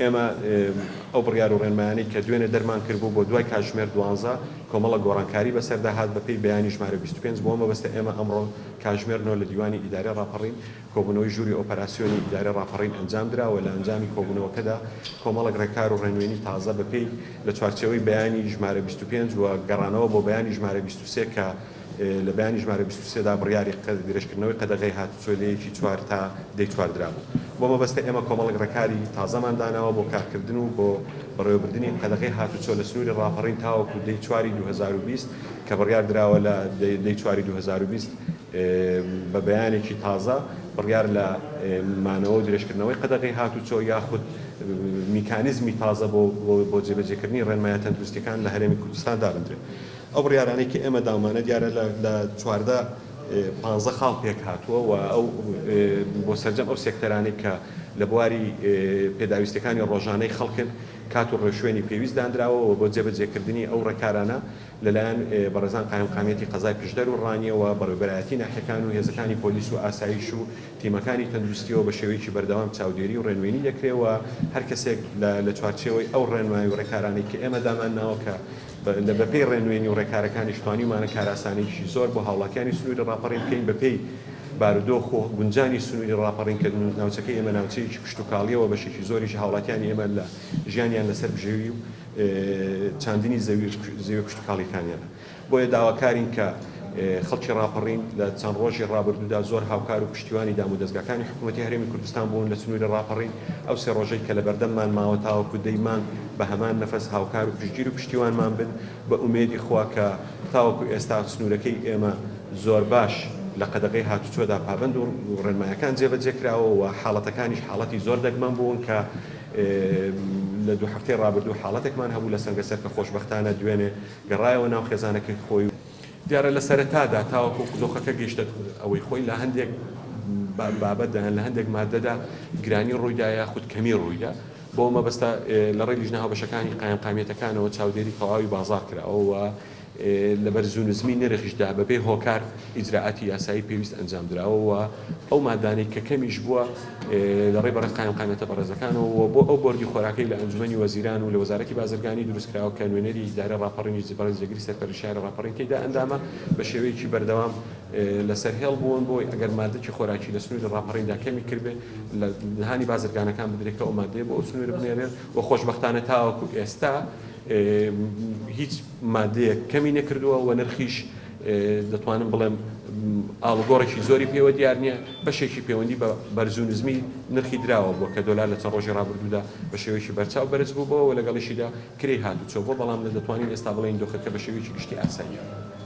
ئێمە ئەو بڕیار و ڕێنمایانەی کە دوێنێ دەرمان کردبوو بۆ دوای کاتژمێر 12 کۆمەڵە گۆڕانکاری بەسەردا هات بەپێی بەیانی ژمارە 25. بۆ مەبەستە ئێمە ئەمڕۆ کاتژمێر 9 لە دیوانی ئیدارەی ڕاپەڕین کۆبوونەوەی ژووری ئۆپەراسیۆنی ئیدارەی ڕاپەڕین ئەنجامدرا و لە ئەنجامی کۆبوونەوەکەدا کۆمەڵێک ڕێکار و ڕێنوێنی تازە بەپێی لە چوارچێوەی بەیانی ژمارە 25 و گەڕانەوە بۆ بەیانی ژمارە 23 کە لە بەیانی ژمارە 23 دا بڕیاری درێژکردنەوەی قەدەغەی هاتوچۆ لە یەکی چوار تا دەی چوار درابوو. بۆ مەبەستە ئێمە کۆمەڵێک ڕێکاری تازەمان داناوە بۆ کارکردن و بۆ بەڕێوەبردنی قەدەغەی هاتوچۆ لە سنووری ڕاپەڕین تاوەکو دەی چواری 2020 کە بڕیار دراوە لە دەی چواری 2020 بە بەیانێکی تازە بڕیار لە مانەوە و درێژکردنەوەی قەدەغەی هاتوچۆ یاخود میکانیزمی تازە بۆ جێبەجێکردنی ڕێنمایە تەندروستیەکان لە هەرێمی کوردستان دابندرێت. ئەو بڕیارانەی کە ئێمە داومانە دیارە لە 14 15 خاڵ پێک هاتووە و ئەو بۆ سەرجەم ئەو سێکتەرانەی کە لە بواری پێداویستەکانی ڕۆژانەی خەڵکن کات و ڕێوشوێنی پێویست دانراوە و بۆ جێبەجێکردنی ئەو ڕێکارانە لەلایەن بەڕێزان قایمقامیەتی قەزای پشدەر و ڕانیەوە، بەڕێوەبەرایەتی ناحیەکان و هێزەکانی پۆلیس و ئاسایش و تیمەکانی تەندروستیەوە بە شێوەیەکی بەردەوام چاودێری و ڕێنوێنی دەکرێت و هەر کەسێک لە چوارچێوەی ئەو ڕێنمایی و ڕێکارانەی کە ئێمە دامانناوە کە لە بەپێی ڕێنوێنی و ڕێکارەکانیش توانیومانە کارئاسانیی زۆر بۆ هاوڵاتیانی سنووری ڕاپەڕین بکەین بەپێی بارودۆخ و گونجانی سنووری ڕاپەڕین کە ناوچەکەی ئێمە ناوچەیەکی کشتوکاڵییەوە بەشێکی زۆریش هاوڵاتیانی ئێمە لە ژیانیان لەسەر بژێوی و چاندنی زەویە کشتوکاڵیەکانیانە. بۆیە داواکارین کە خەڵکی ڕاپەڕین لە چەند ڕۆژی ڕابردوودا زۆر هاوکار و پشتیوانی دامودەزگاکانی حکوومەتی هەرێمی کوردستان بوون لە سنووری ڕاپەڕین، ئەو سێ ڕۆژەی کە لەبەردەممان ماوە تاوەکو دەی مانگ بە هەمان نەفەس هاوکار و پشتگیر و پشتیوانمان بن بە ئومێدی خوا کە تاوەکو ئێستا سنوورەکەی ئێمە زۆر باش لە قەدەغەی هاتوچۆدا پابەند و ڕێنمایەکان جێبەجێ کراوە و حاڵەتەکانیش حاڵەتی زۆر دەگمەن بوون کە لە دوو هەفتەی ڕابردوو حاڵەتێکمان هەبوو لە سەنگەسەر کە خۆشبەختانە دوێنێ گەڕایەوە ناو خێزانەکەی خۆی. دیارە لە سەرەتادا تاوەکو دۆخەکە گەیشتە ئەوەی خۆی لە هەندێک بابەتدا یان لە هەندێک مادەدا گرانی ڕوویدا یاخود کەمی ڕوویدا، بۆ مەبەستە لە ڕێی لیژنە هاوبەشەکانی قایمقامیەتەکانەوە چاودێری تەواوی بازاڕ کراوە و لە بەرز و نزمی نرخیشدا بەبێ هۆکار ئیجرائاتی یاسایی پێویست ئەنجام دراوە و ئەو مادانەی کە کەمیش بووە لە ڕێی بەڕێز قایمقامیەتە بەڕێزەکانەوە و بۆ ئەو بۆردی خۆراکەی لە ئەنجومەنی وەزیران و لە وەزارەتی بازرگانی دروستکراوە کە نوێنەری ئیدارەی ڕاپەڕینیش بەڕێز جێگری سەرپەرشتیاری ڕاپەڕین تێیدا ئەندامە بە شێوەیەکی بەردەوام لەسەر هێڵ بوون بۆی ئەگەر مادەکی خۆراکی لە سنووری ڕاپەڕیندا کەمی کردبێ لە هانی بازرگانەکان بدرێت کە ئەو مادەیە بۆ ئەو سنوورە بنێرێت و خۆشبەختانە تاوەکو ئێستا هیچ مادەیەک کەمی نەکردووە و نرخیش دەتوانم بڵێم ئاڵوگۆڕێکی زۆری پێوە دیار نییە، بەشێکی پەیوەندی بە بەرز و نزمی نرخی دراوە بووە کە دۆلار لە چەند ڕۆژی ڕابردوودا بە شێوەیەکی بەرچاو بەرز بووبەوە و لەگەڵیشیدا کرێی هاتوچۆ بووە، بەڵام دەتوانین ئێستا بڵێین دۆخەکە بە شێوەیەکی گشتی ئاساییە.